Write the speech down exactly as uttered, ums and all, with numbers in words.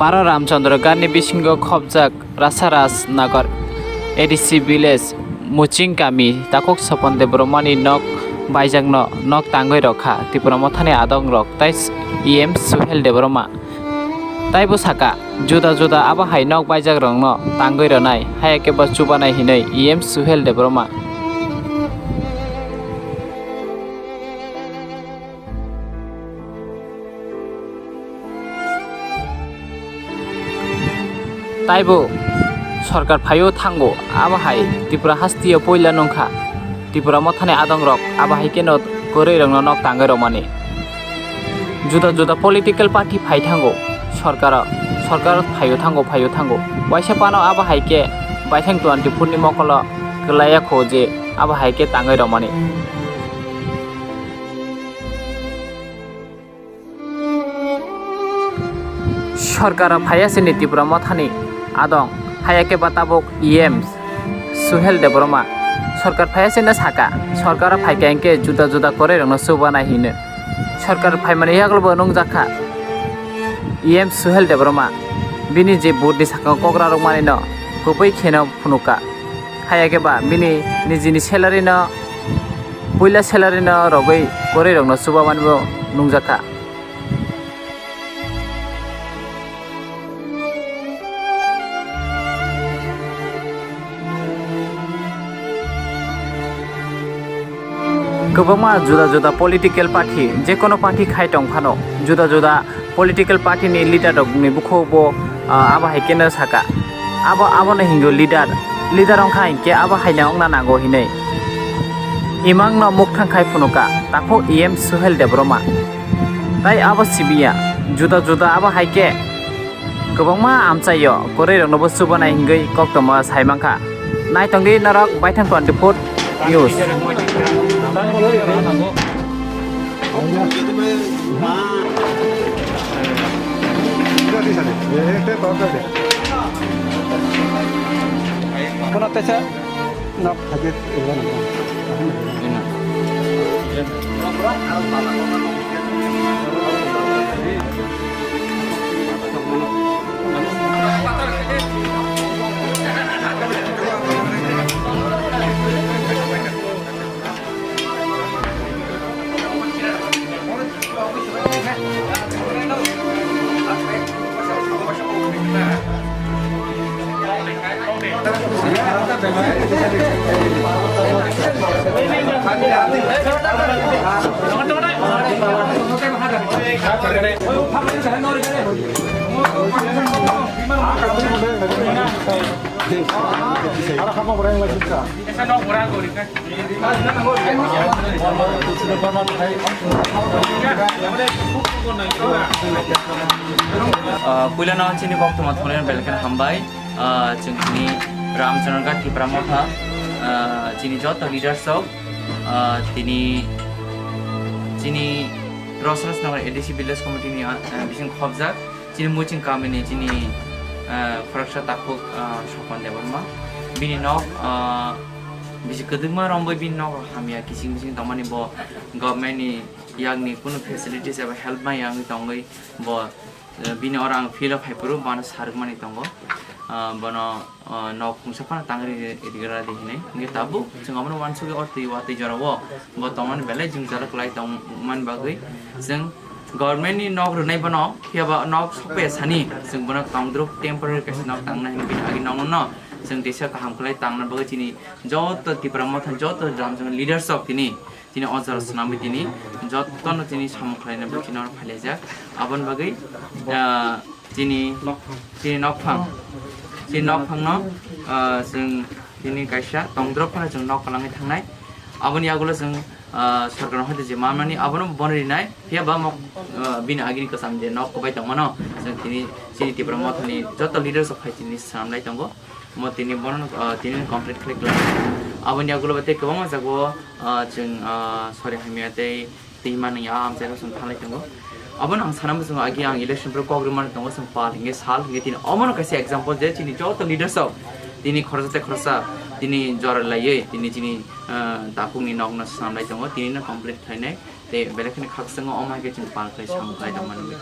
Baro Ramchandra Ghatni bisingo khobjak Rasaraj Nagar A D C village Muching kami takhuk Sopon Debbarmani nok baijakno nok tangwi rokha Tipra Mothani adongrok tai E M Suhel Debbarma. Taibo saka, juda juda abo hai nok baijakrokno tangwi rwnai, haiya khe bo chubanai hinwi E M Suhel Debbarma. Taibo sorkar phaio thango, abo hai Tripura hasteo poila nungkha Tipra Mothani adongrok abo hai kheno kwrwirokno nok tangwi rwmani. Juda juda political party phai thango sorkaro, sorkar phaio thango, phaio thango. Waisa phano abo hai khe baithang twenty-four ni mokolo kwlaiya kho je abo hai khe tangwi rwmani. Sorkaro phaiya sini Tipra Mothani adong, haiya khe ba tabuk E M Suhel Debbarma. Sorkar phaiya sini saka, sorkaro phaikha hinkhe juda juda kwrwirokno chubanai hino. Sorkar phaimani yagulobo nungjakha E M Suhel Debbarma. Bini je vote ni sakao kok rarwkmanino kwbwi kheno phunukha. Haiya khe ba bini nijini salary no, puila salary no rogwi kwrwirokno chubamanbo nungjakha. Kwbangma juda juda political party, jekono party khai tong phano, juda juda political party ni leader rok ni bukhugo bo, ah, abo hai khe no saka. Abo, abo no hingo leader. Leader wngkha hinkhe abo hai no wngna nango hinwi. Imang no mukthang khai phunuka, takhuk E M Suhel Debbarma. Tai abo sibiya, juda juda abo hai khe kwbangma amchaio, kwrwirokno bo chubanai hingwi koktwma sai mankha. Naitongdi norok Baithang twenty-four News. Ah, puilano chini koktwma thwngnairok belai kheno hambai. Ah, chwng tini Ramchandra Ghat Tipra Motha, ah, chini joto leaders rok, ah, tini chini Rosrosnagar A D C Village Committee ni, ah, bising khobjak. Chini Muching kamini chini, ah, khoroksa takhuk, ah, Sopon Debbarma. Bini nok, ah, bisi kwdwkma romwi bini nok hamya kiching bising tongmani bo government ni yakni kunu facilities eba help maya wngwi tongwi bo, eh, bini oro ang field o phaiphuru bono sarwkmani tongo. Ah, bono ah, nok mungsa phano tangri rigra di hinwi. Hingke tabuk chwng abono uansugwi o twi watwi jorao bo tongmani belai jwngjal kwlai tongmani bagwi chwng government ni nok rwnai bono, phiya ba nok sokpaiya sani chwng bono tongdruk temporary kaisa nok tangnai hinwi agi nokno chwng teisa kaham kwlai tangna bagwi chini joto Tipra Motha joto jwng leaders rok tini Tini o jora swnamwi tini jotono tini samung khlaina bagwi tini oro phailaijak. Aboni bagwi, ah, tini, tini nokphang, tini nokphangno, ah, chwng tini kaisa tongdrop phano chwng nok kwlangwi thangnai. Aboni yagulo chwng, ah, sorkarno hoite je manmani abono bono rinai. Phiya ba mok, ah, bini agini kwcham je nok kwbai tongmano chwng tini chini Tipra Mothani joto leaders rok phai tini swnamlai tongo. Mo tini bono, ah, tini complete khlai khlai. Aboni yagulo bo tei kwbangma jaga o, ah, chwng, ah, sorry hamya tei twi mani a amchaino chwng thanglai tongo. Abono ang sana muchungo agi ang election pro kok rwmani tongo chwng pal hinge sal hinge tini omono kaisa example je chini joto leaders rok tini khoroksa tei khoroksa tini jora laiwi tini chini, ah, takhukni nokno swnamlai tongo tinino complete khlainai tei belai kheno khakchangma omo hai khe chwng pal khlai samung khlai tongmani.